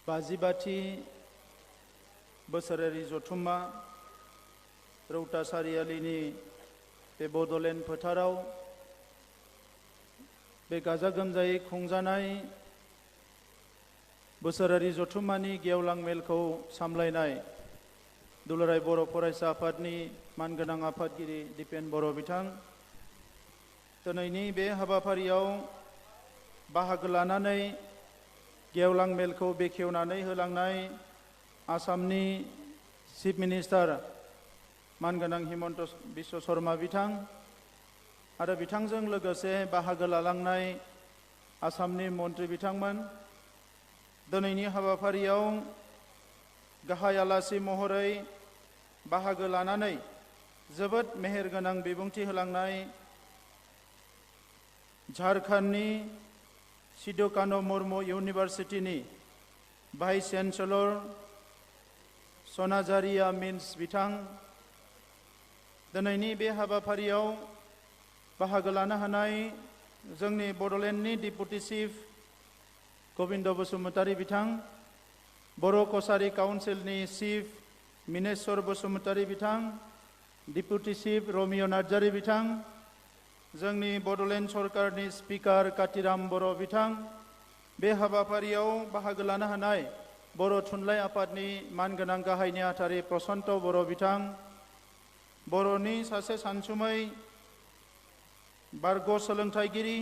बाजिबाथि बोसोरारि जथुम्मा रौता सारियालिनि बे बड'लेण्ड फोथाराव बे गाजा गोमजायै खुंजानाय बोसोरारि जथुम्मानि गेवलां मेलखौ सामलायनाय दुलाराय बर' फरायसा आफादनि मानगोनां आफादगिरि दिपेन बर' बिथां, दिनैनि बे हाबाफारियाव बाहागो लानानै गेवलां मेलखौ बेखेवनानै होलांनाय आसामनि चिफ मिनिस्टार मानगोनां हिमन्त बिश्व शर्मा बिथां आरो बिथांजों लोगोसे बाहागो लालांनाय आसामनि मन्त्रि बिथांमोन, दिनैनि हाबाफारियाव गाहाय आलासि महरै बाहागो लानानै जोबोद मेहेरगोनां बिबुंथि होलांनाय झारखन्डनि सिधु कान्हु मुर्मु इउनिभार्सिटिनि भाइस चेन्सेलर सनाझारिया मिन्स बिथां, दिनैनि बे हाबाफारियाव बाहागो लानो हानाय जोंनि बड'लेण्डनि डिपुटि चिफ गबिन्द बसुमतारी बिथां, बर' कछारी काउन्सिलनि चिफ मिनेश्वर बसुमतारी बिथां, डिपुटि चिफ रमिय' नार्जारी बिथां, जोंनि बड'लेण्ड सरकारनि स्पिकार कातिराम बर' बिथां, बे हाबाफारियाव बाहागो लानो हानाय बर' थुनलाइ आफादनि मानगोनां गाहाय नेहाथारि प्रशान्त बर' बिथां, बर'नि सासे सानसुमै बारग' सोलोंथाइगिरि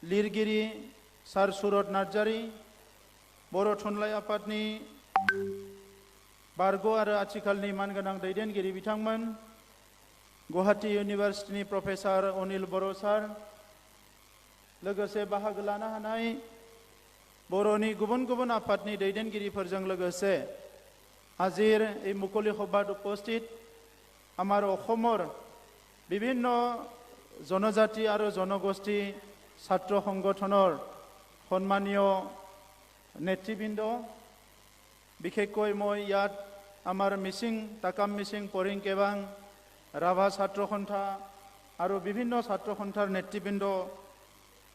लिरगिरि सार सुरत नार्जारी, बर' थुनलाइ आफादनि बारग' आरो आथिखालनि मानगोनां दैदेनगिरि बिथांमोन, गुवाहाटी इउनिभार्सिटिनि प्रफेसार अनिल बर' सार, लोगोसे बाहागो लानो हानाय बर'नि गुबुन गुबुन आफादनि दैदेनगिरिफोरजों लोगोसे हाजिर এই মুকলি সভাত উপস্থিত আমাৰ অসমৰ বিভিন্ন জনজাতি আৰু জনগোষ্ঠী ছাত্ৰ সংগঠনৰ সন্মানীয় নেতৃবৃন্দ, বিশেষকৈ মই ইয়াত আমাৰ মিচিং তাকাম মিচিং পৰিং কেবাং ৰাভা ছাত্ৰ সন্থা আৰু বিভিন্ন ছাত্ৰ সন্থাৰ নেতৃবৃন্দ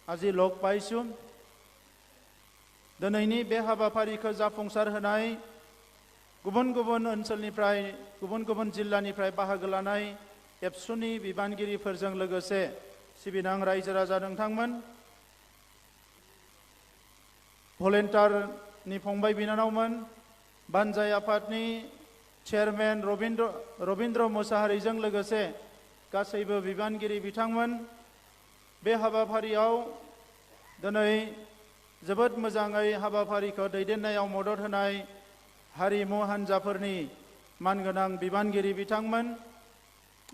আজি লগ পাইছোঁ। दिनैनि बे हाबाफारिखौ जाफुंसार होनाय गुबुन गुबुन ओनसोलनिफ्राय गुबुन गुबुन जिल्लानिफ्राय बाहागो लानाय एबसुनि बिबानगिरिफोरजों लोगोसे सिबिनां रायजो राजा नोंथांमोन, भलेन्टारनि फंबाय बिनानावमोन, बानजाय आफादनि चेयारमेन रबिन्द्र मोसाहारिजों लोगोसे गासैबो बिबानगिरि बिथांमोन, बे हाबाफारियाव दिनै जोबोद मोजाङै हाबाफारिखौ दैदेननायाव मदद होनाय हारिमु हान्जाफोरनि मानगोनां बिबानगिरि बिथांमोन,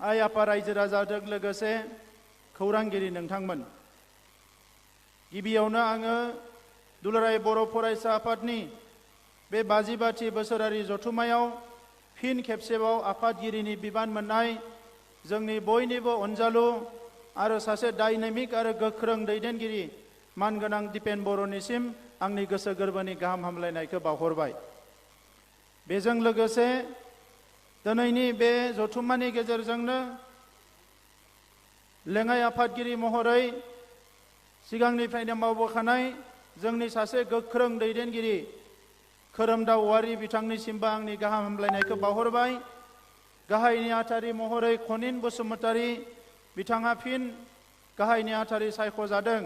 आइ आफा रायजो राजाजों लोगोसे खौरांगिरि नोंथांमोन, गिबियावनो आङो दुलाराय बर' फरायसा आफादनि बे 52थि बोसोरारि जथुम्मायाव फिन खेबसेबाव आफादगिरिनि बिबान मोननाय जोंनि बयनिबो अनजालु आरो सासे डाइनामिक आरो गोख्रों दैदेनगिरि मानगोनां दिपेन बर'निसिम आंनि गोसो गोरबोनि गाहाम हामलायनायखौ बावहरबाय। बेजों लोगोसे दिनैनि बे जथुम्मानि गेजेरजोंनो लेङाइ आफादगिरि महरै सिगांनिफ्रायनो मावबोखानाय जोंनि सासे गोख्रों दैदेनगिरि खोरोमदाव औवारि बिथांनिसिमबो आंनि गाहाम हामलायनायखौ बावहरबाय। गाहाय नेहाथारि महरै खनिन बसुमतारी बिथाङा फिन गाहाय नेहाथारि सायख'जादों,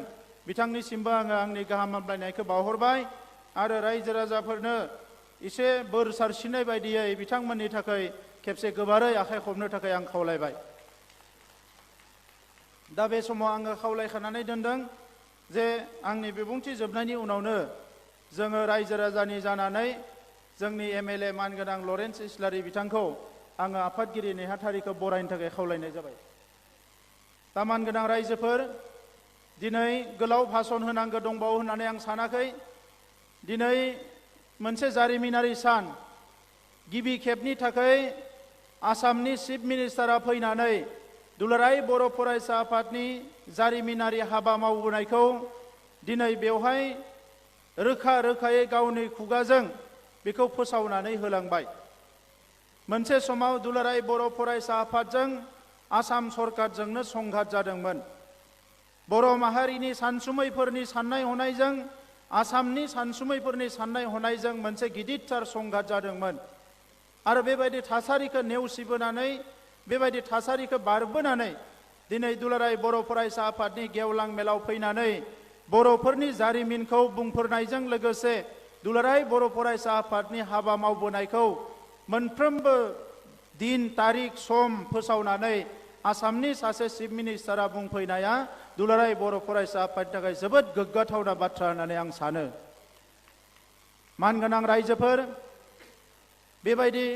बिथांनिसिमबो आङो आंनि गाहाम हामलायनायखौ बावहरबाय आरो रायजो राजाफोरनो एसे बोर सारसिननाय बायदियै बिथांमोननि थाखाय खेबसे गोबारै आखाइ खबनो थाखाय आं खावलायबाय। दा बे समाव आङो खावलायखानानै दोनदों जे आंनि बिबुंथि जोबनायनि उनावनो जोङो रायजो राजानि जानानै जोंनि एमएलए मानगोनां लरेन्स इस्लारि बिथांखौ आङो आफादगिरि नेहाथारिखौ बरायनो थाखाय खावलायनाय जाबाय। दा मानगोनां रायजोफोर, दिनै गोलाव भाषण होनांगौ दंबावो होननानै आं सानाखै। दिनै मोनसे जारिमिनारि सान, गिबि खेबनि थाखाय आसामनि चिफ मिनिस्टारा फैनानै दुलाराय बर' फरायसा आफादनि जारिमिनारि हाबा मावबोनायखौ दिनै बेवहाय रोखा रोखायै गावनि खुगाजों बेखौ फोसावनानै होलांबाय। मोनसे समाव दुलाराय बर' फरायसा आफादजों आसाम सरकारजोंनो संघात जादोंमोन। बर' माहारिनि सानसुमैफोरनि साननाय हनायजों आसामनि सानसुमैफोरनि साननाय हनायजों मोनसे गिदिरथार संघात जादोंमोन आरो बेबायदि थासारिखौ नेवसिबोनानै बेबायदि थासारिखौ बारबोनानै दिनै दुलाराय बर' फरायसा आफादनि गेवलां मेलाव फैनानै बर'फोरनि जारिमिनखौ बुंफोरनायजों लोगोसे दुलाराय बर' फरायसा आफादनि हाबा मावबोनायखौ मोनफ्रोमबो दिन तारिख सम फोसावनानै आसामनि सासे चिफ मिनिस्टारा बुंफैनाया दुलाराय बर' फरायसा आफादनि थाखाय जोबोद गोग्गाथावना बाथ्रा होननानै आं सानो। मानगोनां रायजोफोर, बेबायदि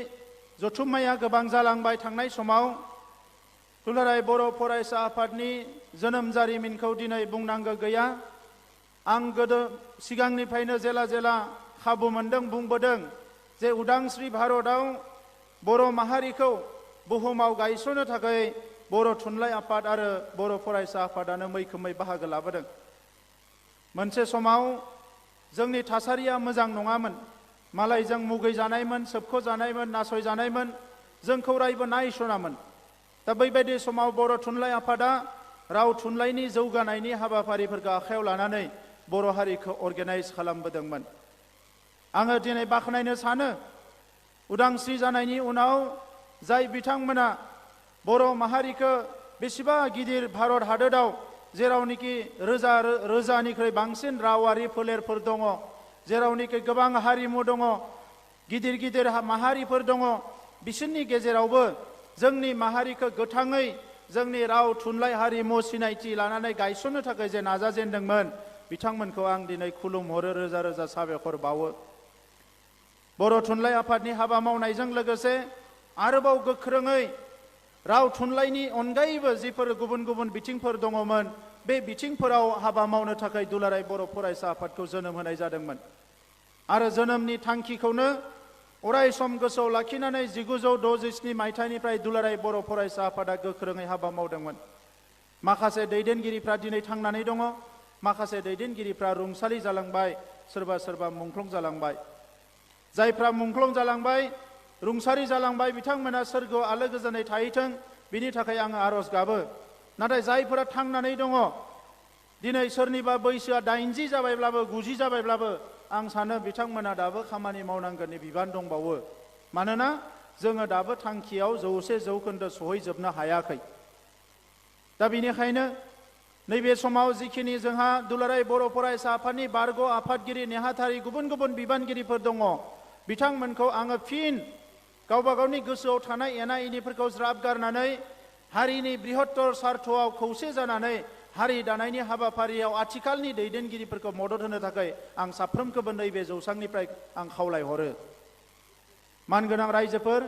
जथुम्माया गोबां जालांबाय थांनाय समाव दुलाराय बर' फरायसा आफादनि जोनोम जारिमिनखौ दिनै बुंनांगौ गैया। आं गोदो सिगांनिफ्रायनो जेला जेला खाबु मोनदों बुंबोदों जे उदांस्रि भारतआव बर' माहारिखौ बुहुमाव गायसननो थाखाय बर' थुनलाइ आफाद आरो बर' फरायसा आफादानो मैखोमै बाहागो लाबोदों। मोनसे समाव जोंनि थासारिया मोजां नङामोन, मालायजों मुगैजानायमोन, सोबख'जानायमोन, नासयजानायमोन, जोंखौ रायबो नायसनामोन। दा बैबायदि समाव बर' थुनलाइ आफादा राव थुनलाइनि जौगानायनि हाबाफारिफोरखौ आखायाव लानानै बर' हारिखौ अर्गेनाइज खालामबोदोंमोन। आङो दिनै बाख्नायनो सानो उदांस्रि जानायनि उनाव जाय बिथांमोना बर' माहारिखौ बेसेबा गिदिर भारत हादोराव जेरावनोखि रोजानिख्रुइ बांसिन रावारि फोलेरफोर दङ, जेरावनोखि गोबां हारिमु दङ, गिदिर गिदिर माहारिफोर दङ, बिसोरनि गेजेरावबो जोंनि माहारिखौ गोथाङै जोंनि राव थुनलाइ हारिमु सिनायथि लानानै गायसननो थाखाय जे नाजाजेनदोंमोन, बिथांमोनखौ आं दिनै खुलुमहरो, रोजा रोजा साबायखर बावो। बर' थुनलाइ आफादनि हाबा मावनायजों लोगोसे आरोबाव गोख्रोङै राव थुनलाइनि अनगायैबो जिफोर गुबुन गुबुन बिथिंफोर दङमोन, बे बिथिंफोराव हाबा मावनो थाखाय दुलाराय बर' फरायसा आफादखौ जोनोम होनाय जादोंमोन। आरो जोनोमनि थांखिखौनो अराय सम गोसोआव लाखिनानै 1967 मायथाइनिफ्राय दुलाराय बर' फरायसा आफादा गोख्रोङै हाबा मावदोंमोन। माखासे दैदेनगिरिफ्रा दिनै थांनानै दङ, माखासे दैदेनगिरिफ्रा रुंसारि जालांबाय, सोरबा सोरबा मुंख्लं जालांबाय। जायफ्रा मुंख्लं जालांबाय, रुंसारि जालांबाय, बिथांमोना सोरगोआव आलो गोजोनै थाहैथों, बिनि थाखाय आङो आरज गाबो। नाथाय जायफोरा थांनानै दङ, दिनै सोरनिबा बैसोआ 80 जाबायब्लाबो 90 जाबायब्लाबो आं सानो बिथांमोना दाबो खामानि मावनांगोननि बिबान दंबावो। मानोना जोङो दाबो थांखियाव 100% सहैजोबनो हायाखै। दा बेनिखायनो नैबे समाव जिखिनि जोंहा दुलाराय बर' फरायसा आफादनि बारग' आफादगिरि नेहाथारि गुबुन गुबुन बिबानगिरिफोर दङ, बिथांमोनखौ आङो फिन गावबा गावनि गोसोआव थानाय एना एनिफोरखौ ज्राब गारनानै हारिनि बृहत्तर सार्थआव खौसे जानानै हारि दानायनि हाबाफारियाव आथिखालनि दैदेनगिरिफोरखौ मदद होनो थाखाय आं साफ्रोमखौबो नैबे जौसांनिफ्राय आं खावलायहरो। मानगोनां रायजोफोर,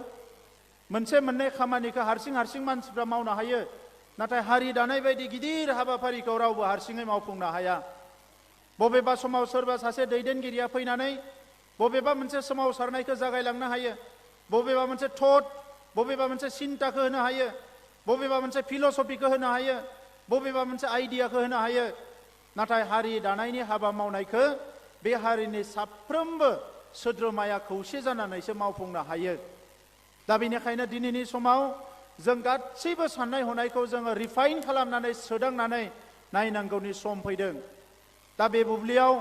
मोनसे मोननै खामानिखौ हारसिं मानसिफ्रा मावनो हायो, नाथाय हारि दानाय बायदि गिदिर हाबाफारिखौ रावबो हारसिङै मावफुंनो हाया। बबेबा समाव सोरबा सासे दैदेनगिरिया फैनानै बबेबा मोनसे सोमावसारनायखौ जागायलांनो हायो, बबेबा मोनसे थट, बबेबा मोनसे सिन्ताखौ होनो हायो, बबेबा मोनसे फिलसफिखौ होनो हायो, बबेबा मोनसे आइडियाखौ होनो हायो। नाथाय हारि दानायनि हाबा मावनायखौ बे हारिनि साफ्रोमबो सोद्रोमाया खौसे जानानैसो मावफुंनो हायो। दा बेनिखायनो दिनैनि समाव जों गासैबो साननाय हनायखौ जोङो रिफाइन खालामनानै सोदांनानै नायनांगौनि सम फैदों। दा बे बुब्लियाव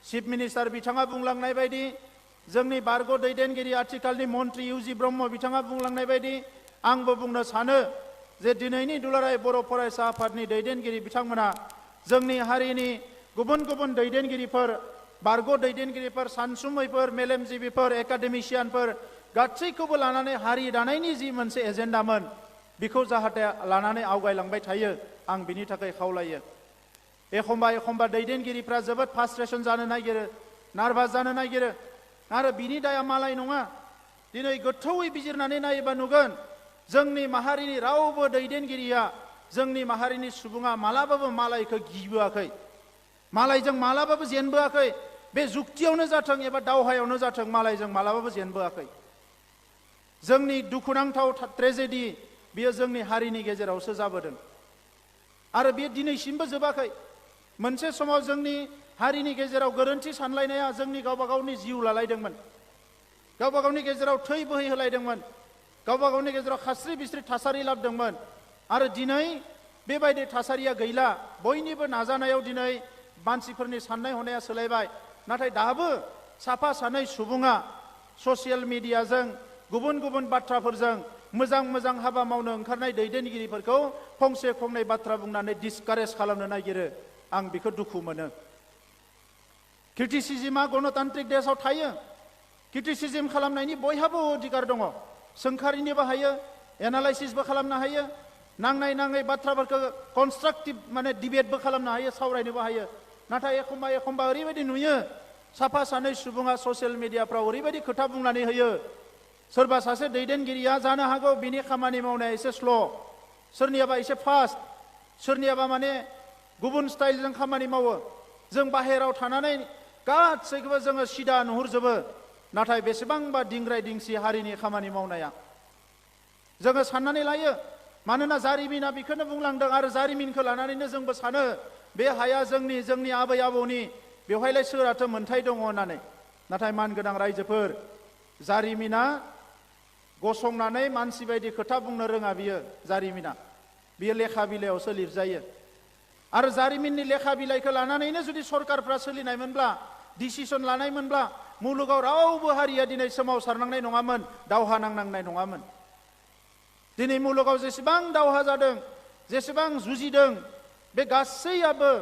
चिफ मिनिस्टार बिथाङा बुंलांनाय बायदि, जोंनि बारग' दैदेनगिरि आथिखालनि मन्त्रि इउजि ब्रह्म बिथाङा बुंलांनाय बायदि आंबो बुंनो सानो जे दिनैनि दुलाराय बर' फरायसा आफादनि दैदेनगिरि बिथांमोना जोंनि हारिनि गुबुन गुबुन दैदेनगिरिफोर, बारग' दैदेनगिरिफोर, सानसुमैफोर, मेलेमजिबिफोर, एकाडेमिशियानफोर गासैखौबो लानानै हारि दानायनि जि मोनसे एजेन्डामोन, बेखौ जाहाथे लानानै आवगायलांबाय थायो, आं बिनि थाखाय खावलायो। एखम्बा दैदेनगिरिफ्रा जोबोद फ्रास्ट्रेसन जानो नागिरो, नार्भास जानो नागिरो, आरो बिनि दाया मालाय नङा। दिनै गोथौयै बिजिरनानै नायोबा नुगोन जोंनि माहारिनि रावबो दैदेनगिरिया, जोंनि माहारिनि सुबुङा मालाबाबो मालायखौ गिबोआखै, मालायजों मालाबाबो जेनबोआखै। बे जुक्तियावनो जाथों एबा दावहायावनो जाथों, मालायजों मालाबाबो जेनबोआखै। जोंनि दुखुनांथाव ट्रेजेडि बियो जोंनि हारिनि गेजेरावसो जाबोदों आरो बेयो दिनैसिमबो जोबाखै। मोनसे समाव जोंनि हारिनि गेजेराव गोरोन्थि सानलायनाया जोंनि गावबा गावनि जिउ लालायदोंमोन, गावबा गावनि गेजेराव थै बोहैहोलायदोंमोन, गावबा गावनि गेजेराव खास्रि बिस्रि थासारि लाबोदोंमोन। आरो दिनै बेबायदि थासारिया गैला। बयनिबो नाजानायाव दिनै मानसिफोरनि साननाय हनाया सोलायबाय नाथाय दाबो साफा सानै सुबुङा ससियेल मिडियाजों गुबुन गुबुन बाथ्राफोरजों मोजां मोजां हाबा मावनो ओंखारनाय दैदेनगिरिफोरखौ फंसे फंनै बाथ्रा बुंनानै डिसकारेज खालामनो नागिरो आं बेखौ दुखु मोनो क्रिटिसिजमा गणतान्त्रिक देशआव थायो क्रिटिसिजम खालामनायनि बयहाबो अधिकार दङ सोंखारिनोबो हायो एनालाइसिसबो खालामनो हायो नांनाय नाङै बाथ्राफोरखौ कनस्ट्राक्टिभ माने डिबेटबो खालामनो हायो सावरायनोबो हायो नाथाय एखमबा एखमबा ओरैबायदि नुयो साफा सानै सुबुङा ससियेल मिडियाफ्राव ओरैबायदि खोथा बुंनानै होयो सोरबा सासे दैदेनगिरिया जानो हागौ बिनि खामानि मावनाया एसे स्ल' सोरनियाबा एसे फास्ट सोरनियाबा माने गुबुन स्टाइलजों खामानि मावो जों बाहेराव थानानै गासैखौबो जोङो सिदा नुहुरजोबो नाथाय बेसेबांबा दिंग्राय दिंसि हारिनि खामानि मावनाया जोङो साननानै लायो मानोना जारिमिना बेखौनो बुंलांदों आरो जारिमिनखौ लानानैनो जोंबो सानो बे हाया जोंनि आबै आबौनि बेवहायलाय सोरहाथो मोन्थाय दङ होननानै नाथाय मानगोनां रायजोफोर जारिमिना गसंनानै मानसि बायदि खोथा बुंनो रोङा बियो जारिमिना बियो लेखा बिलाइयावसो लिरजायो आरो जारिमिननि लेखा बिलाइखौ लानानैनो जुदि सरकारफ्रा सोलिनायमोनब्ला डिसिसन लानायमोनब्ला मुलुगाव रावबो हारिया दिनै सोमावसारनांनाय नङामोन दावहा नांनांनाय नङामोन दिनै मुलुगाव जेसेबां दावहा जादों जेसेबां जुजिदों बे गासैयाबो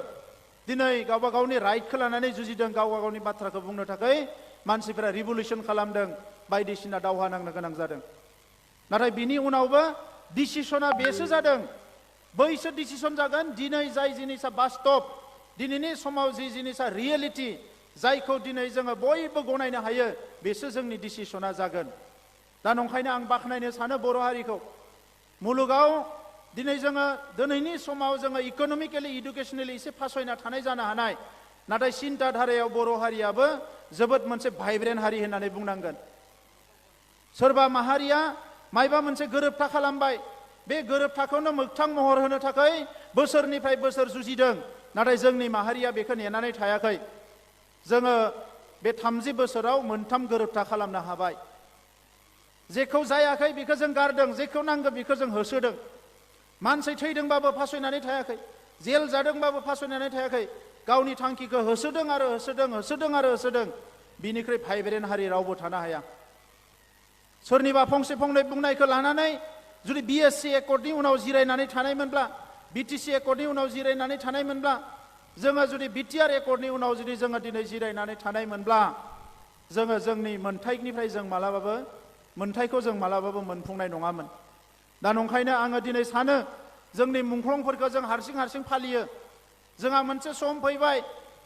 दिनै गावबा गावनि राइटखौ लानानै जुजिदों गावबा गावनि बाथ्राखौ बुंनो थाखाय मानसिफोरा रिभलिउसन खालामदों बायदिसिना दावहा नांनो गोनां जादों नाथाय बिनि उनावबो डिसिसना बेसो जादों बैसो डिसिसन जागोन दिनै जाय जिनिसा बास्तब दिनैनि समाव जि जिनिसा रियेलिटि जायखौ दिनै जोङो बयबो गनायनो हायो बेसो जोंनि डिसिसना जागोन दा नंखायनो आं बाख्नायनो सानो बर' हारिखौ मुलुगाव दिनै जोङो दिनैनि समाव जोङो इक'नमिकेलि इडुकेसनेलि एसे फासयना थानाय जानो हानाय नाथाय सिन्था धारायाव बर' हारियाबो जोबोद मोनसे भाइब्रेन्ट हारि होननानै बुंनांगोन सोरबा माहारिया मायबा मोनसे गोरोबथा खालामबाय बे गोरोबथाखौनो मोगथां महर होनो थाखाय बोसोरनिफ्राय बोसोर जुजिदों नाथाय जोंनि माहारिया बेखौ नेनानै थायाखै जोङो बे 30 बोसोराव मोनथाम गोरोबथा खालामनो हाबाय जेखौ जायाखै बेखौ जों गारदों जेखौ नांगौ बेखौ जों होसोदों मानसि थैदोंबाबो फासयनानै थायाखै जेल जादोंबाबो फासयनानै थायाखै गावनि थांखिखौ होसोदों आरो होसोदों बिनिख्रुइ भाइब्रेन्ट हारि रावबो थानो हाया सोरनिबा फंसे फंनै बुंनायखौ लानानै जुदि बिएससि एकर्डनि उनाव जिरायनानै थानायमोनब्ला बिटिसि एकर्डनि उनाव जिरायनानै थानायमोनब्ला जोङो जुदि बिटिआर एकर्डनि उनाव जुदि जोङो दिनै जिरायनानै थानायमोनब्ला जोङो जोंनि मोन्थायखौ जों मालाबाबो मोनफुंनाय नङामोन दा नंखायनो आङो दिनै सानो जोंनि मुंख्लंफोरखौ जों हारसिं फालियो जोंहा मोनसे सम फैबाय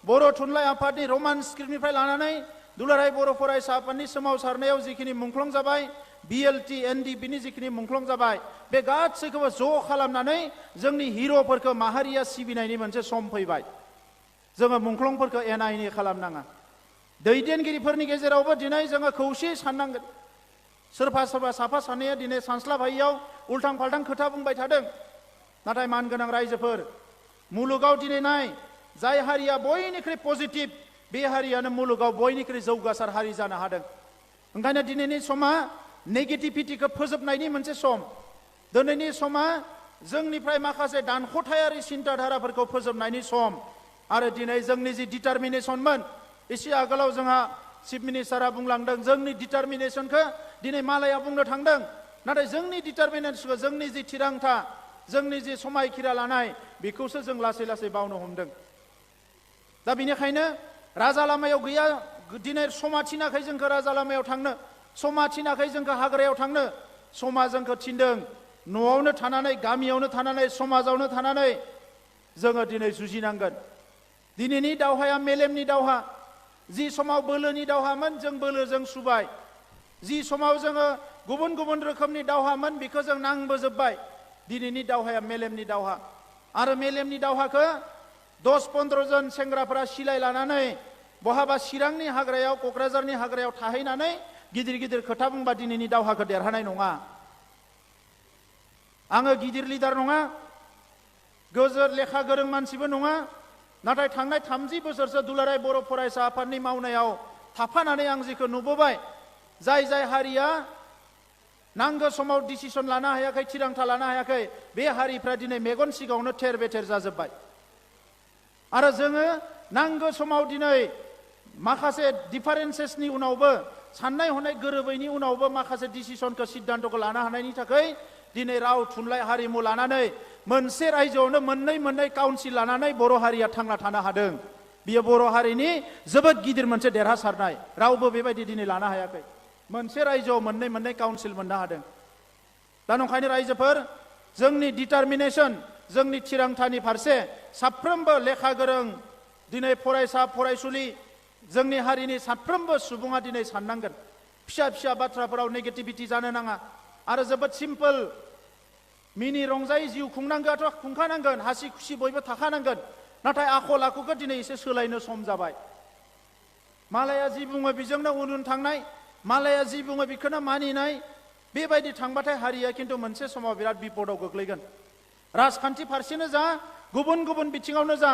बर' थुनलाइ आफादनि रमान स्क्रिप्टनिफ्राय लानानै दुलाराय बर' फरायसा आफादनि सोमावसारनायाव जिखिनि मुंख्लं जाबाय बिएलटि एनडिपिनि जिखिनि मुंख्लं जाबाय बे गासैखौबो ज' खालामनानै जोंनि हिर'फोरखौ माहारिया सिबिनायनि मोनसे सम फैबाय जोङो मुंख्लंफोरखौ एना एनि खालामनाङा दैदेनगिरिफोरनि गेजेरावबो दिनै जोङो खौसेयै साननांगोन सोरबा साफा सानैया दिनै सानस्लाबहायियाव उल्थां फाल्थां खोथा बुंबाय थादों नाथाय मानगोनां रायजोफोर मुलुगाव दिनै नाय जाय हारिया बयनिख्रुइ पजिटिभ बे हारियानो मुलुगाव बयनिख्रुइ जौगासार हारि जानो हादों ओंखायनो दिनैनि समा नेगेटिभिटिखौ फोजोबनायनि मोनसे सम दिनैनि समा जोंनिफ्राय माखासे दानख'थायारि सिन्ताधाराफोरखौ फोजोबनायनि सम आरो दिनै जोंनि जि डिटारमिनेसनमोन एसे आगोलाव जोंहा चिफ मिनिस्टारा बुंलांदों जोंनि डिटारमिनेसनखौ दिनै मालाया बुंनो थांदों नाथाय जोंनि डिटारमिनेसनखौ जोंनि जि थिरांथा जोंनि जि समायखिरा लानाय बेखौसो जों लासै लासै बावनो हमदों दा बेनिखायनो राजा लामायाव गैया दिनै समा थिनाखै जोंखौ राजा लामायाव थांनो समा थिनाखै जोंखौ हाग्रायाव थांनो समा जोंखौ थिनदों न'आवनो थानानै गामियावनो थानानै समाजावनो थानानै जोङो दिनै जुजिनांगोन दिनैनि दावहाया मेलेमनि दावहा जि समाव बोलोनि दावहामोन जों बोलोजों सुबाय जि समाव जोङो गुबुन गुबुन रोखोमनि दावहामोन बेखौ जों नांबोजोब्बाय दिनैनि दावहाया मेलेमनि दावहा आरो मेलेमनि दावहाखौ 10-15 जन सेंग्राफोरा सिलाय लानानै बहाबा चिरांनि हाग्रायाव क'क्राझारनि हाग्रायाव थाहैनानै गिदिर गिदिर खोथा बुंबा दिनैनि दावहाखौ देरहानाय नङा आङो गिदिर लिडार नङा गोजोर लेखा गोरों मानसिबो नङा नाथाय थांनाय 30 बोसोरसो दुलाराय बर' फरायसा आफादनि मावनायाव थाफानानै आं जिखौ नुबोबाय जाय हारिया नांगौ समाव डिसिसन लानो हायाखै थिरांथा लानो हायाखै बे हारिफ्रा दिनै मेगन सिगाङावनो थेर बेथेर जाजोब्बाय आरो जोङो नांगौ समाव दिनै माखासे डिफारेन्सेसनि उनावबो साननाय हनाय गोरोबैनि उनावबो माखासे डिसिसनखौ सिद्धान्तखौ लानो हानायनि थाखाय दिनै राव थुनलाइ हारिमु लानानै मोनसे रायजोआवनो मोननै काउन्सिल लानानै बर' हारिया थांना थानो हादों। बियो बर' हारिनि जोबोद गिदिर मोनसे देरहासारनाय। रावबो बेबायदि दिनै लानो हायाखै। मोनसे रायजोआव मोननै काउन्सिल मोननो हादों। दा नंखायनो रायजोफोर, जोंनि डिटारमिनेसन, जोंनि थिरांथानि फारसे साफ्रोमबो लेखा गोरों दिनै फरायसा फरायसुलि, जोंनि हारिनि साफ्रोमबो सुबुङा दिनै साननांगोन। फिसा बाथ्राफोराव नेगेटिभिटि जानो नाङा आरो जोबोद सिम्पोल मिनि रंजायै जिउ खुंनांगौआथ' खुंखानांगोन, हासि खुसि बयबो थाखानांगोन। नाथाय आखल आखुखौ दिनै एसे सोलायनो सम जाबाय। मालाया जि बुङो बेजोंनो उन थांनाय, मालाया जि बुङो बेखौनो मानिनाय, बेबायदि थांबाथाय हारिया खिन्थु मोनसे समाव बिराद बिपदाव गोग्लैगोन। राजखान्थि फारसेनो जा, गुबुन बिथिङावनो जा,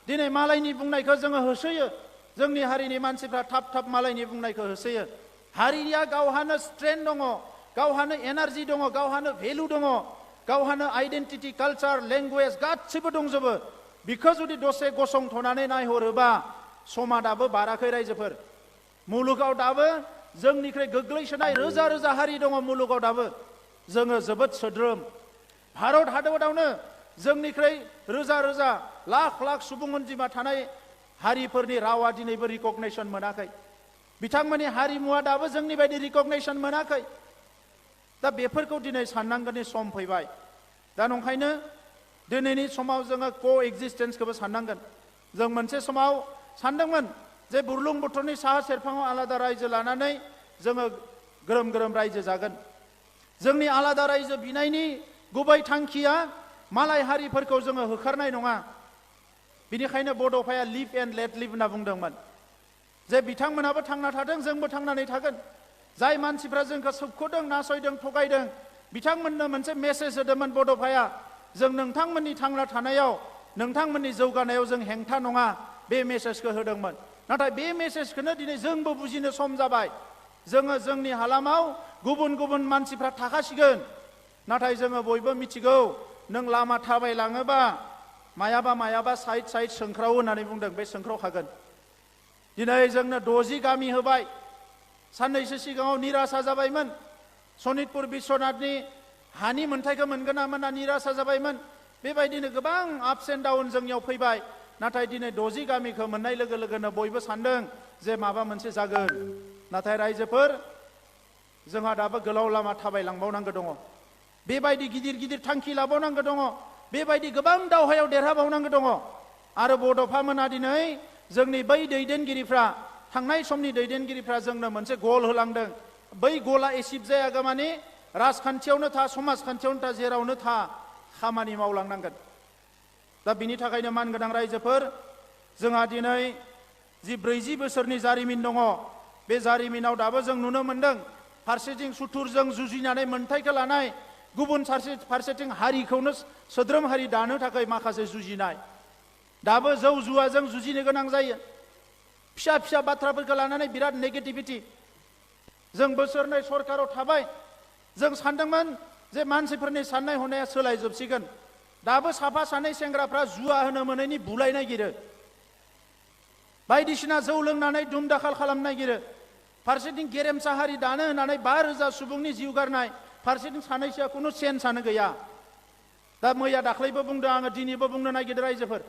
दिनै मालायनि बुंनायखौ जोङो होसोयो। जोंनि हारिनि मानसिफ्रा थाब मालायनि बुंनायखौ होसोयो। हारिया गावहानो स्ट्रेंथ दङ, गावहानो एनार्जि दङ, गावहानो भेलु दङ, गावहानो आइडेन्टिटि, कालचार, लेंगुवेज गासिबो दंजोबो। बिखौ जुदि दसे गसंथनानै नायहरोबा समा दाबो बाराखै रायजोफोर। मुलुगाव दाबो जोंनिख्रुइ गोग्लैसोनाय रोजा हारि दङ मुलुगाव दाबो। जोङो जोबोद सोद्रोम। भारत हादरावनो जोंनिख्रुइ रोजा लाख सुबुं अनजिमा थानाय हारिफोरनि रावा दिनैबो रिकगनाइसन मोनाखै। बिथांमोननि हारिमुवा दाबो जोंनि बायदि रिकगनाइसन मोनाखै। दा बेफोरखौ दिनै साननांगौनि सम फैबाय। दा नंखायनो दिनैनि समाव जोङो कोएक्जिस्टेन्सखौबो साननांगोन। जों मोनसे समाव सानदोंमोन जे बुरलुंबुथुरनि साहा सेरफाङाव आलादा रायजो लानानै जोङो ग्रोम रायजो जागोन। जोंनि आलादा रायजो बिनायनि गुबै थांखिया मालाय हारिफोरखौ जोङो होखारनाय नङा। बिनिखायनो बड'फाया लिभ एन्ड लेट लिभ होनना बुंदोंमोन जे बिथांमोनाबो थांना थादों, जोंबो थांनानै थागोन। जाय मानसिफ्रा जोंखौ सोबख'दों, नासयदों, थगायदों, बिथांमोननो मोनसे मेसेज होदोंमोन बड'फाया, जों नोंथांमोननि थांना थानायाव, नोंथांमोननि जौगानायाव जों हेंथा नङा, बे मेसेजखौ होदोंमोन। नाथाय बे मेसेजखौनो दिनै जोंबो बुजिनो सम जाबाय। जोङो जोंनि हालामाव गुबुन मानसिफ्रा थाखासिगोन, नाथाय जोङो बयबो मिथिगौ नों लामा थाबायलाङोबा मायाबा साइड सोंख्राव होननानै बुंदों, बे सोंख्रावखागोन। दिनै जोंनो 60 गामि होबाय। साननैसो सिगाङाव निरासा जाबायमोन। सनितपुर बिश्वनाथनि हानि मोन्थायखौ मोनगोन ना मोना निरासा जाबायमोन। बेबायदिनो गोबां आपस एन्ड डाउन जोंनियाव फैबाय। नाथाय दिनै 60 गामिखौ मोननाय लोगोनो बयबो सानदों जे माबा मोनसे जागोन। नाथाय रायजोफोर, जोंहा दाबो गोलाव लामा थाबायलांबावनांगौ दङ। बेबायदि गिदिर थांखि लाबावनांगौ दङ। बेबायदि गोबां दावहायाव देरहाबावनांगौ दङ। आरो बड'फा मोना दिनै जोंनि बै दैदेनगिरिफ्रा, थांनाय समनि दैदेनगिरिफ्रा जोंनो मोनसे गल होलांदों। बै गला एसिभ जायागौ माने राजखान्थियावनो था, समाजखान्थियावनो था, जेरावनो था खामानि मावलांनांगोन। दा बिनि थाखायनो मानगोनां रायजोफोर, जोंहा दिनै जि 40 बोसोरनि जारिमिन दङ, बे जारिमिनाव दाबो जों नुनो मोनदों फारसेथिं सुथुरजों जुजिनानै मोन्थायखौ लानाय, गुबुन फारसेथिं हारिखौनो सोद्रोम हारि दानो थाखाय माखासे जुजिनाय। दाबो जौ जुवाजों जुजिनो गोनां जायो। फिसा बाथ्राफोरखौ लानानै बिराद नेगेटिभिटि। जों बोसोरनै सरकाराव थाबाय। जों सानदोंमोन जे मानसिफोरनि साननाय हनाया सोलायजोबसिगोन। दाबो साफा सानै सेंग्राफ्रा जुवा होनो मोनैनि बुलाय नागिरो। बायदिसिना जौ लोंनानै दुम दाखाल खालामनो नागिरो। फारसेथिं गेरेमसा हारि दानो होननानै 5,000 सुबुंनि जिउ गारनाय, फारसेथिं सानैसोआ खुनु सेन्सआनो गैया। दा मैया दाख्लैबो बुंदों आङो, दिनैबो बुंनो नागिरदों रायजोफोर।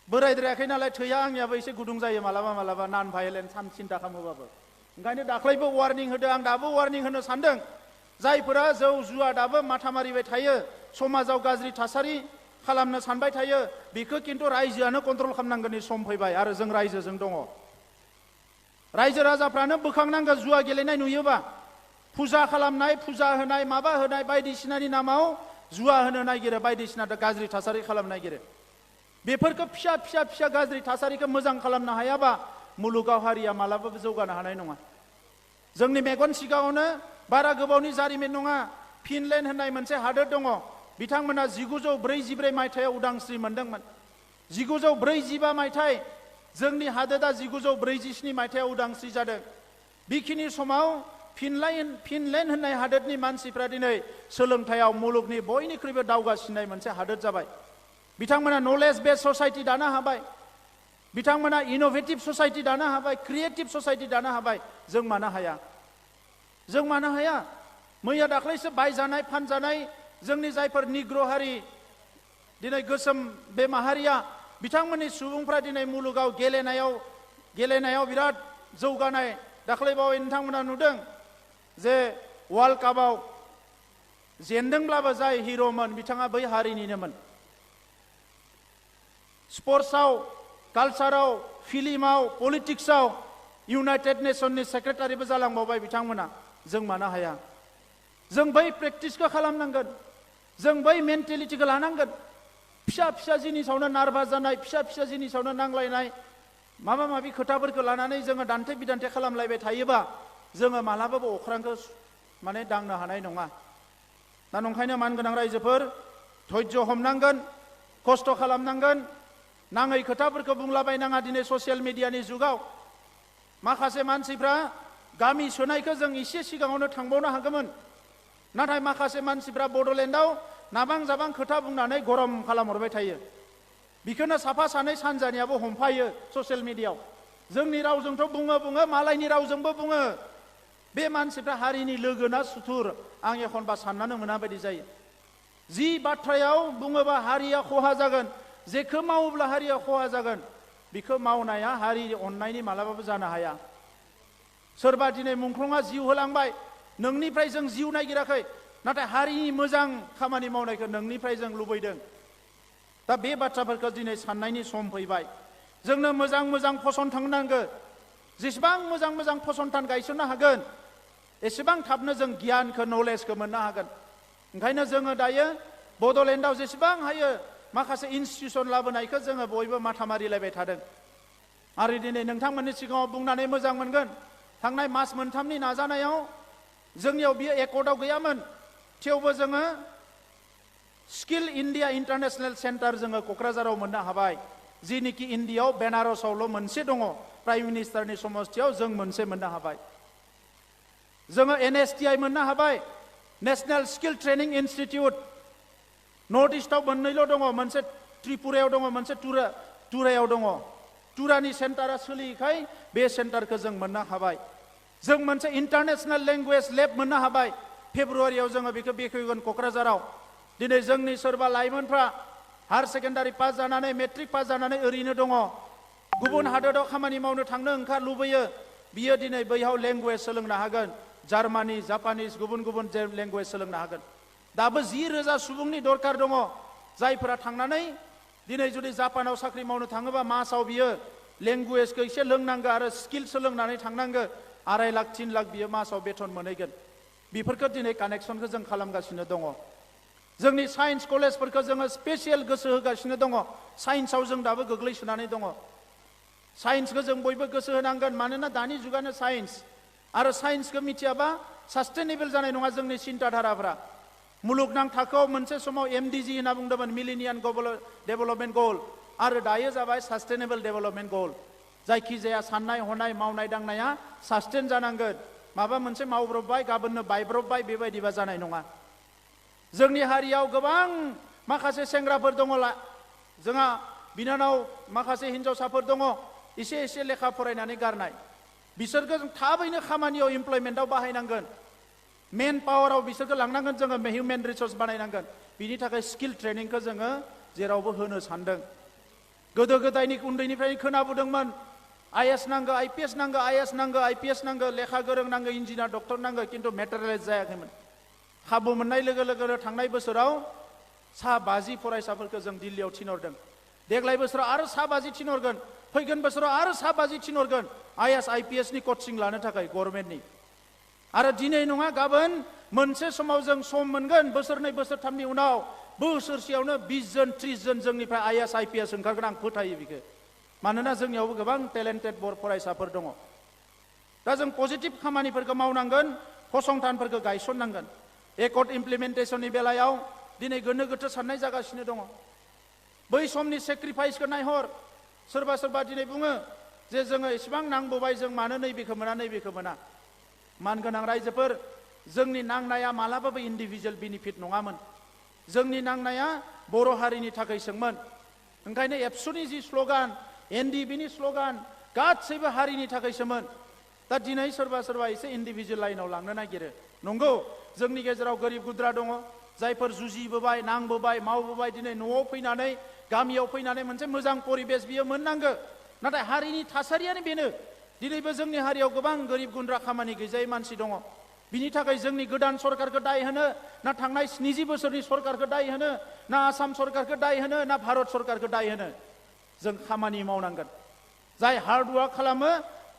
बोरायद्रायाखै नालाय थैया आंनियाबो एसे गुदुं जायो मालाबा नन भायलेन्स सिन्था खालामोबाबो। ओंखायनो दाख्लैबो वार्निं होदों, आं दाबो वार्निं होनो सानदों। जायफोरा जौ जुवा दाबो माथा मारिबाय थायो, समाजाव गाज्रि थासारि खालामनो सानबाय थायो, बेखौ खिन्थु रायजोआनो कन्ट्रल खालामनांगौनि सम फैबाय। आरो जों रायजोजों दङ। रायजो राजाफ्रानो बोखांनांगौ। जुवा गेलेनाय नुयोबा फुजा खालामनाय, फुजा होनाय, माबा होनाय बायदिसिनानि नामाव जुवा होनो नागिरो, बायदिसिना गाज्रि थासारि खालामनो नागिरो। बेफोरखौ फिसा गाज्रि थासारिखौ मोजां खालामनो हायाबा मुलुगाव हारिया मालाबाबो जौगानो हानाय नङा। जोंनि मेगन सिगाङावनो बारा गोबावनि जारिमिन नङा, फिनलेण्ड होननाय मोनसे हादोर दङ। बिथांमोना 1944 मायथाइयाव उदांस्रि मोनदोंमोन। 1945 मायथाइ, जोंनि हादोरा 1947 मायथाइयाव उदांस्रि जादों। बेखिनि समाव फिनलेण्ड होननाय हादोरनि मानसिफ्रा दिनै सोलोंथायाव मुलुगनि बयनिख्रुइबो दावगासिननाय मोनसे हादोर जाबाय। बिथांमोना नलेज बेस्ड ससाइटि दानो हाबाय, बिथांमोना इनोभेटिभ ससाइटि दानो हाबाय, क्रिएटिभ ससाइटि दानो हाबाय। जों मानो हाया? जों मानो हाया? मैया दाख्लैसो बायजानाय फानजानाय जोंनि जायफोर निग्र हारि, दिनै गोसोम बे माहारिया, बिथांमोननि सुबुंफ्रा दिनै मुलुगाव गेलेनायाव बिराद जौगानाय। दाख्लैबावै नोंथांमोना नुदों जे वर्ल्ड कापआव जेनदोंब्लाबो जाय हिर'मोन बिथाङा बै हारिनिनोमोन। स्पर्ट्सआव, कालचाराव, फिल्माव, पलिटिक्सआव इउनाइटेड नेशननि सेक्रेटारिबो जालांबावबाय बिथांमोना। जों मानो हाया? जों बै प्रेक्टिसखौ खालामनांगोन, जों बै मेन्टेलिटिखौ लानांगोन। फिसा फिसा जिनिसावनो नार्भास जानाय, फिसा फिसा जिनिसावनो नांलायनाय, माबा माबि खोथाफोरखौ लानानै जोङो दान्थे बिदान्थे खालामलायबाय थायोबा जोङो मालाबाबो अख्रांखौ माने दांनो हानाय नङा। दा नंखायनो मानगोनां रायजोफोर, धैर्य हमनांगोन, खस्थ' खालामनांगोन। नाङै खोथाफोरखौ बुंलाबायनाङा। दिनै ससियेल मिडियानि जुगाव माखासे मानसिफ्रा गामि सोनायखौ जों एसे सिगाङावनो थांबावनो हागौमोन, नाथाय माखासे मानसिफ्रा बड'लेण्डआव नाबां जाबां खोथा बुंनानै गरम खालामहरबाय थायो। बेखौनो साफा सानै सानजानियाबो हमफायो ससियेल मिडियाआव। जोंनि रावजोंथ' बुङो, मालायनि रावजोंबो बुङो। बे मानसिफ्रा हारिनि लोगो ना सुथुर आं एखनबा साननानो मोना बायदि जायो। जि बाथ्रायाव बुङोबा हारिया खहा जागोन, जेखौ मावोब्ला हारिया खहा जागोन, बेखौ मावनाया हारि अननायनि मालाबाबो जानो हाया। सोरबा दिनै मुंख्लंआ जिउ होलांबाय, नोंनिफ्राय जों जिउ नागिराखै, नाथाय हारिनि मोजां खामानि मावनायखौ नोंनिफ्राय जों लुबैदों। दा बे बाथ्राफोरखौ दिनै साननायनि सम फैबाय। जोंनो मोजां मोजां फसंथान नांगौ। जेसेबां मोजां मोजां फसंथान गायसननो हागोन, एसेबां थाबनो जों गियानखौ, नलेजखौ मोननो हागोन। ओंखायनो जोङो दायो बड'लेण्डआव जेसेबां हायो माखासे इनस्टिटिउसन लाबोनायखौ जोङो बयबो माथा मारिलायबाय थादों। आरो दिनै नोंथांमोननि सिगाङाव बुंनानै मोजां मोनगोन, थांनाय मास मोनथामनि नाजानायाव जोंनियाव बियो एकर्डआव गैयामोन, थेवबो जोङो स्किल इन्डिया इन्टारनेशनेल सेन्टार जोङो क'क्राझाराव मोननो हाबाय। जिनिखि इन्डियाआव बेनारसआवल' मोनसे दङ, प्राइम मिनिस्टारनि समस्थियाव जों मोनसे मोननो हाबाय। जोङो NSTI मोननो हाबाय, national skill training institute. North इस्टआव मोननैल' दङ, मोनसे त्रिपुरायाव दङ, मोनसे टुरायाव दङ। टुरानि सेन्टारा सोलियैखाय बे सेन्टारखौ जों मोननो हाबाय। जों मोनसे इन्टारनेशनेल लेंगुवेज लेब मोननो हाबाय। फेब्रुवारियाव जोङो बेखौ बेखेवगोन क'क्राझाराव। दिनै जोंनि सोरबा लाइमोनफ्रा हायार सेकेन्डारि पास जानानै, मेट्रिक पास जानानै ओरैनो दङ, गुबुन हादोराव खामानि मावनो थांनो लुबैयो। बियो दिनै बैयाव लेंगुवेज सोलोंनो हागोन, जार्मानि, जापानिस, गुबुन गुबुन लेंगुवेज सोलोंनो हागोन। दाबो 10,000 सुबुंनि दरकार दङ, जायफोरा थांनानै दिनै जुदि जापानाव साख्रि मावनो थाङोबा मासाव बियो लेंगुवेजखौ एसे लोंनांगौ आरो स्किल सोलोंनानै थांनांगौ। 2.5 लाख 3 लाख बियो मासाव बेथन मोनहैगोन। बेफोरखौ दिनै कानेक्सनखौ जों खालामगासिनो दङ। जोंनि साइन्स कलेजफोरखौ जोङो स्पेसियेल गोसो होगासिनो दङ। साइन्सआव जों दाबो गोग्लैसोनानै दङ। साइन्सखौ जों बयबो गोसो होनांगोन, मानोना दानि जुगानो साइन्स। आरो साइन्सखौ मिथियाबा सास्टेनेबल जानाय नङा जोंनि चिन्ताधाराफ्रा। मुलुगनां थाखोआव मोनसे समाव MDG होनना बुंदोंमोन, मिलेनियाम डेभेलपमेन्ट गोल, आरो दायो जाबाय सास्टेनेबल डेभेलपमेन्ट गोल। जायखिजाया साननाय हनाय मावनाय दांनाया सास्टेन जानांगोन। माबा मोनसे मावब्रबबाय गाबोननो बायब्रबबाय बेबायदिबा जानाय नङा। जोंनि हारियाव गोबां माखासे सेंग्राफोर दङ, जोंहा बिनानाव माखासे हिन्जावसाफोर दङ एसे एसे लेखा फरायनानै गारनाय। बिसोरखौ जों थाबैनो खामानियाव इमप्लयमेन्टआव बाहायनांगोन। मेन पावाराव बिसोरखौ लांनांगोन, जोङो हिउमेन रिसर्स बानायनांगोन। बिनि थाखाय स्किल ट्रेनिंखौ जोङो जेरावबो होनो सानदों। गोदो गोदायनि उन्दैनिफ्रायनो खोनाबोदोंमोन, IAS नांगौ, IPS नांगौ, IAS नांगौ, IPS नांगौ, लेखा गोरों नांगौ, इन्जिनियार डक्टर नांगौ, खिन्थु मेटेरियेलाइज जायाखैमोन। खाबु मोननाय लोगो लोगोनो थांनाय बोसोराव 50 फरायसाफोरखौ जों दिल्लीयाव थिनहरदों। देग्लाय बोसोराव आरो 50 थिनहरगोन, फैगोन बोसोराव आरो 50 थिनहरगोन IAS IPS नि कचिं लानो थाखाय गभर्नमेन्टनि। आरो दिनै नङा गाबोन मोनसे समाव जों सम मोनगोन, बोसोरनै बोसोरथामनि उनाव बोसोरसेयावनो 20 जन 30 जन जोंनिफ्राय IAS IPS ओंखारगोन। आं फोथायो बेखौ, मानोना जोंनियावबो गोबां टेलेन्टेड फरायसाफोर दङ। दा जों पजिटिभ खामानिफोरखौ मावनांगोन, फसंथानफोरखौ गायसननांगोन। एकर्ड इमप्लिमेन्टेसननि बेलायाव दिनै गोनो गोथो साननाय जागासिनो दङ। बै समनि सेक्रिफाइसखौ नायहर। सोरबा सोरबा दिनै बुङो जे जोङो इसेबां नांबोबाय, जों मानो नैबेखौ मोना नैबेखौ मोना। मानगोनां रायजोफोर, जोंनि नांनाया मालाबाबो इन्डिभिजुवेल बेनिफिट नङामोन। जोंनि नांनाया बर' हारिनि थाखायसोमोन। ओंखायनो एबसुनि जि स्ल'गान, एनडिबिनि स्ल'गान गासैबो हारिनि थाखायसोमोन। दा दिनै सोरबा सोरबा एसे इन्डिभिजुवेल लाइनाव लांनो नागिरो। नंगौ, जोंनि गेजेराव गोरिब गुद्रा दङ, जायफोर जुजिबोबाय, नांबोबाय, मावबोबाय, दिनै न'आव फैनानै, गामियाव फैनानै मोनसे मोजां परिबेस बियो मोननांगो। नाथाय हारिनि थासारियानो बेनो। दिनैबो जोंनि हारियाव गोबां गोरिब गुन्द्रा खामानि गैजायै मानसि दङ। बिनि थाखाय जोंनि गोदान सरकारखौ दाय होनो ना थांनाय 70 बोसोरनि सरकारखौ दाय होनो ना आसाम सरकारखौ दाय होनो ना भारत सरकारखौ दाय होनो? जों खामानि मावनांगोन। जाय हार्ड वार्क खालामो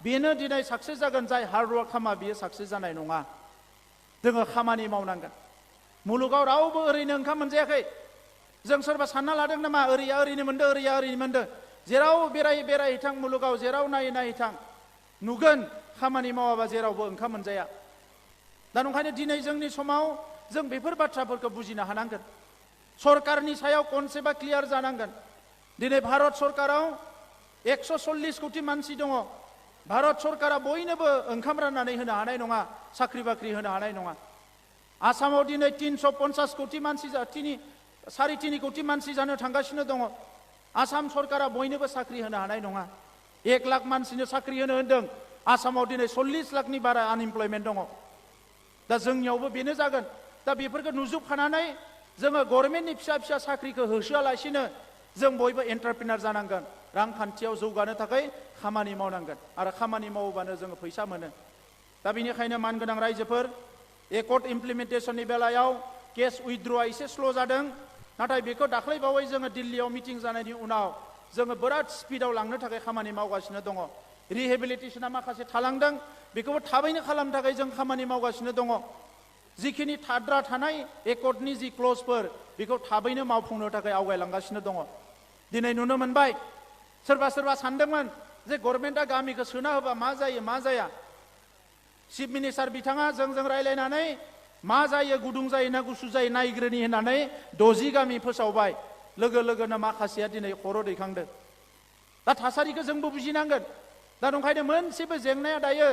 बेनो दिनै साक्सेस जागोन, जाय हार्ड वार्क खालामा बियो साक्सेस जानाय नङा। जोङो खामानि मावनांगोन। मुलुगाव रावबो ओरैनो ओंखाम मोनजायाखै। जों सोरबा सानना लादों नामा ओरैया ओरैनो मोनदो, ओरैया ओरैनो मोनदो? जेराव बेरायहैथां मुलुगाव, जेराव नायहैथां नुगोन खामानि मावाबा जेरावबो ओंखाम मोनजाया। दा ओंखायनो दिनै जोंनि समाव जों बेफोर बाथ्राफोरखौ बुजिनो हानांगोन। सरकारनि सायाव कनसेप्टआ क्लियार जानांगोन। दिनै भारत सरकाराव 140 कोटि मानसि दङ। भारत सरकारा बयनोबो ओंखाम राननानै होनो हानाय नङा, साख्रि बाख्रि होनो हानाय नङा। आसामाव दिनै 350 कोटि मानसि, 3.5 कोटि मानसि जानो थांगासिनो दङ। आसाम सरकारा बयनोबो साख्रि होनो हानाय नङा। 1 लाख मानसिनो साख्रि होनो होनदों। आसामाव दिनै 40 लाखनि बारा आनइमप्लयमेन्ट दङ। दा जोंनियावबो बेनो जागोन। दा बेफोरखौ नुजोबखानानै जोङो गभर्नमेन्टनि फिसा फिसा साख्रिखौ होसोआलासिनो जों बयबो एन्टारप्रिनार जानांगोन। रांखान्थियाव जौगानो थाखाय खामानि मावनांगोन आरो खामानि मावोबानो जोङो फैसा मोनो। दा बेनिखायनो मानगोनां रायजोफोर, एकर्ड इमप्लिमेन्टेसननि बेलायाव केस उइथड्रआ एसे स्ल' जादों। नाथाय बेखौ दाख्लैबावै जोङो दिल्लीयाव मिटिं जानायनि उनाव जोङो बिराद स्पिडाव लांनो थाखाय खामानि मावगासिनो दङ। रिहेबिलिटेसना माखासे थालांदों, बेखौबो थाबैनो खालामनो थाखाय जों खामानि मावगासिनो दङ। जिखिनि थाद्रा थानाय एकर्डनि जि क्लजफोर बेखौ थाबैनो मावफुंनो थाखाय आवगायलांगासिनो दङ। दिनै नुनो मोनबाय, सोरबा सोरबा सानदोंमोन जे गभर्नमेन्टआ गामिखौ सोना होबा मा जायो मा जाया। चिफ मिनिस्टार बिथाङा जोंजों रायलायनानै मा जायो, गुदुं जायो ना गुसु जायो नायग्रोनि होननानै 60 गामि फोसावबाय। लोगो लोगोनो माखासेया दिनै खर' दैखांदों। दा थासारिखौ जोंबो बुजिनांगोन। दा ओंखायनो मोनसेबो जेंनाया दायो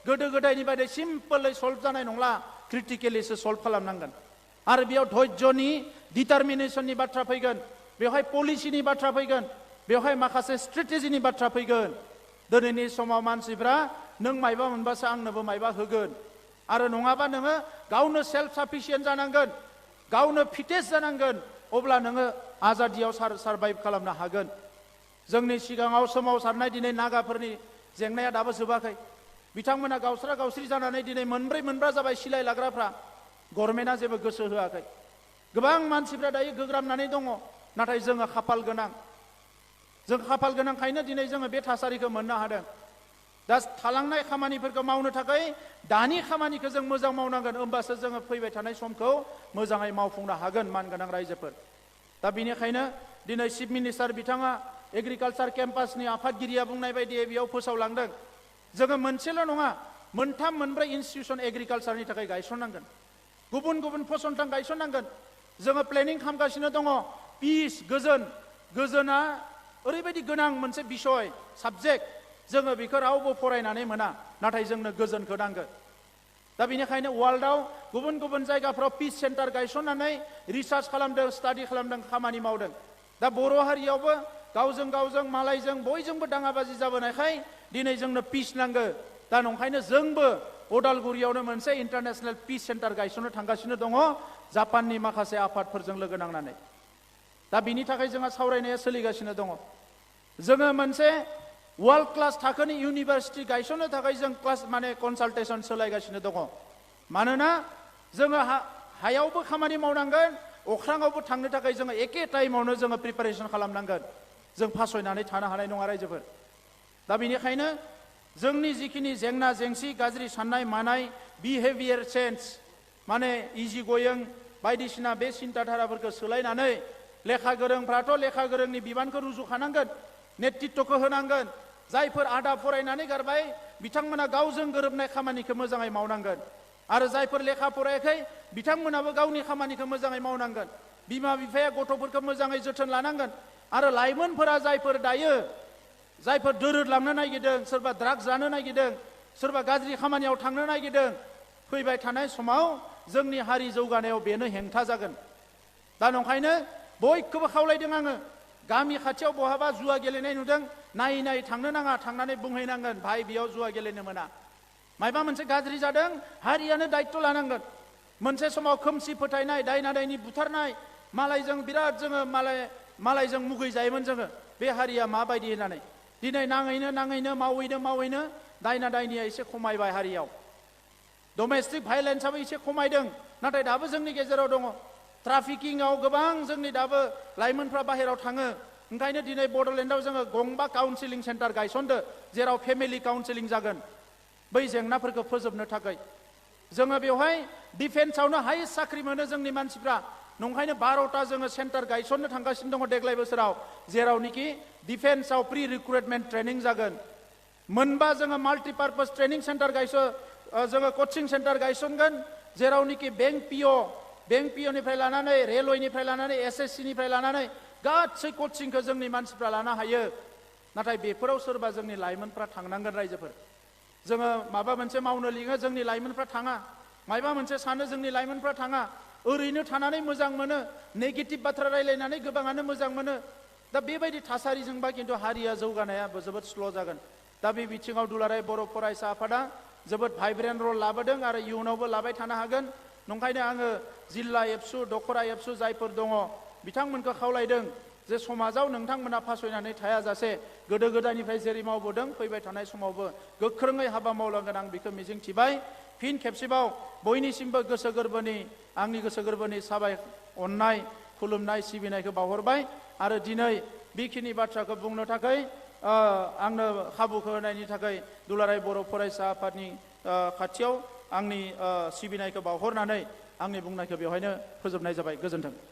गोदो गोदायनि बायदि सिम्पलै सल्भ जानाय नंला, क्रिटिकेलिसो सल्भ खालामनांगोन। आरो बेयाव धैर्यनि, डिटारमिनेसननि बाथ्रा फैगोन, बेवहाय पलिसिनि बाथ्रा फैगोन, बेवहाय माखासे स्ट्रेटेजिनि बाथ्रा फैगोन। दिनैनि समाव मानसिफ्रा नों मायबा मोनबासो आंनोबो मायबा होगोन, आरो नङाबा नोङो गावनो सेल्फ साफिसियेन्ट जानांगोन, गावनो फिटेस्ट जानांगोन, अब्ला नोङो आजादियाव सारभाइभ खालामनो हागोन। जोंनि सिगाङाव सोमावसारनाय दिनै नागाफोरनि जेंनाया दाबो जोबाखै। बिथांमोना गावस्रा गावस्रि जानानै दिनै मोनब्रा जाबाय सिलाय लाग्राफ्रा। गभर्नमेन्टआ जेबो गोसो होआखै। गोबां मानसिफ्रा दायो गोग्रामनानै दङ। नाथाय जोङो खाफाल गोनां। जों खाफाल गोनांखायनो दिनै जोङो बे थासारिखौ मोननो हादों। दा थालांनाय खामानिफोरखौ मावनो थाखाय दानि खामानिखौ जों मोजां मावनांगोन, होमबासो जोङो फैबाय थानाय समखौ मोजाङै मावफुंनो हागोन मानगोनां रायजोफोर। दा बेनिखायनो दिनै चिफ मिनिस्टार बिथाङा एग्रिकालचार केम्पासनि आफादगिरिया बुंनाय बायदियै बेयाव फोसावलांदों। जोङो मोनसेल' नङा, 3-4 इनस्टिटिउसन एग्रिकालचारनि थाखाय गायसननांगोन। गुबुन गुबुन फसंथान गायसननांगोन। जोङो प्लेनिं खालामगासिनो दङ। पिस, गोजोना ओरैबायदि गोनां मोनसे बिसय, साबजेक्ट। जोङो बेखौ रावबो फरायनानै मोना, नाथाय जोंनो गोजोनखौ नांगोन। दा बेनिखायनो वर्ल्डआव गुबुन गुबुन जायगाफ्राव पिस सेन्टार गायसननानै रिसार्च खालामदों, स्टाडि खालामदों, खामानि मावदों। दा बर' हारियावबो गावजों मालायजों बयजोंबो दाङाबाजि जाबोनायखाय दिनै जोंनो पिस नांगौ। दा नंखायनो जोंबो अदालगुरियावनो मोनसे इन्टारनेसनेल पिस सेन्टार गायसननो थांगासिनो दङ, जापाननि माखासे आफादफोरजों लोगो नांनानै। दा बिनि थाखाय जोंहा सावरायनाया सोलिगासिनो दङ। जोङो मोनसे वर्ल्ड क्लास थाखोनि इउनिभार्सिटि गायसननो थाखाय जों कनसालटेसन सोलायगासिनो दङ। मानोना जोङो हायावबो खामानि मावनांगोन, अख्राङावबो थांनो थाखाय जोङो एखे टाइमावनो जोङो प्रिपारेसन खालामनांगोन। जों फासयनानै थानो हानाय नङा रायजोफोर। दा बेनिखायनो जोंनि जिखिनि जेंना जेंसि, गाज्रि साननाय मानाय, बिहेभियार चेन्ज, इजि गोयिं बायदिसिना बे सिन्ताधाराफोरखौ सोलायनानै लेखा गोरोंफ्राथ' लेखा गोरोंनि बिबानखौ रुजुखानांगोन, नेतृत्वखौ होनांगोन। जायफोर आदा फरायनानै गारबाय बिथांमोना गावजों गोरोबनाय खामानिखौ मोजाङै मावनांगोन। आरो जायफोर लेखा फरायाखै बिथांमोनाबो गावनि खामानिखौ मोजाङै मावनांगोन। बिमा बिफाया गथ'फोरखौ मोजाङै जोथोन लानांगोन। आरो लाइमोनफोरा जायफोर दोरोदलांनो नागिरदों, सोरबा ड्राग्स जानो नागिरदों, सोरबा गाज्रि खामानियाव थांनो नागिरदों, फैबाय थानाय समाव जोंनि हारि जौगानायाव बेनो हेंथा जागोन। दा नंखायनो बयखौबो खावलायदों आङो गामि खाथियाव बहाबा जुवा गेलेनाय नुदों नायै नायै थांनो नाङा थांनानै बुंहैनांगोन भाई बेयाव जुवा गेलेनो मोना मायबा मोनसे गाज्रि जादों हारियानो दायित्व लानांगोन मोनसे समाव खोमसि फोथायनाय दायना दायनि बुथारनाय मालायजों बिराद जोङो मालायजों मुगै जायोमोन जोङो बे हारिया माबायदि होननानै दिनै नाङैनो मावैनो दायना दायनिया एसे खमायबाय हारियाव डमेस्टिक भायलेन्सआबो एसे खमायदों नाथाय दाबो जोंनि गेजेराव दङ ट्राफिकिंआव गोबां जोंनि दाबो लाइमोनफ्रा बाहेरायाव थाङो ओंखायनो दिनै बड'लेण्डआव जोङो गंबा काउन्सिलिं सेन्टार गायसनदो जेराव फेमिलि काउन्सिलिं जागोन बै जेंनाफोरखौ फोजोबनो थाखाय जोङो बेवहाय डिफेन्सआवनो हाइस्ट साख्रि मोनो जोंनि मानसिफ्रा नंखायनो 12टा जोङो सेन्टार गायसननो थांगासिनो दङ देग्लाय बोसोराव जेरावनोखि डिफेन्सआव प्रि रिक्रुटमेन्ट ट्रेनिं जागोन मोनबा जोङो माल्टिपार्पस ट्रेनिं सेन्टार जोङो कचिं सेन्टार गायसनगोन जेरावनोखि बेंक पिअनिफ्राय लानानै रेलवेनिफ्राय लानानै एसएससिनिफ्राय लानानै गासै कचिंखौ जोंनि मानसिफ्रा लानो हायो नाथाय बेफोराव सोरबा जोंनि लाइमोनफ्रा थांनांगोन रायजोफोर जोङो माबा मोनसे मावनो लिङो जोंनि लाइमोनफ्रा थाङा माबा मोनसे सानो जोंनि लाइमोनफ्रा थाङा ओरैनो थानानै मोजां मोनो नेगेटिभ बाथ्रा रायलायनानै गोबाङानो मोजां मोनो दा बेबायदि थासारिजोंबा खिन्थु हारिया जौगानाया जोबोद स्ल' जागोन दा बे बिथिङाव दुलाराय बर' फरायसा आफादा जोबोद भाइब्रेन्ट रल लाबोदों आरो इयुनावबो लाबाय थानो हागोन नंखायनो आङो जिल्ला एबसु दखरा एबसु जायफोर दङ बिथांमोनखौ खावलायदों जे समाजाव नोंथांमोना फासयनानै थायाजासे गोदो गोदायनिफ्राय जेरै मावबोदों फैबाय थानाय समावबो गोख्रोङै हाबा मावलांगोन आं बेखौ मिजिंथिबाय फिन खेबसेबाव बयनिसिमबो आंनि गोसो गोरबोनि साबाय अननाय खुलुमनाय सिबिनायखौ बावहरबाय आरो दिनै बेखिनि बाथ्राखौ बुंनो थाखाय आंनो खाबुखौ होनायनि थाखाय दुलाराय बर' फरायसा आफादनि खाथियाव आंनि सिबिनायखौ बावहरनानै आंनि बुंनायखौ बेवहायनो फोजोबनाय जाबाय गोजोन्थों।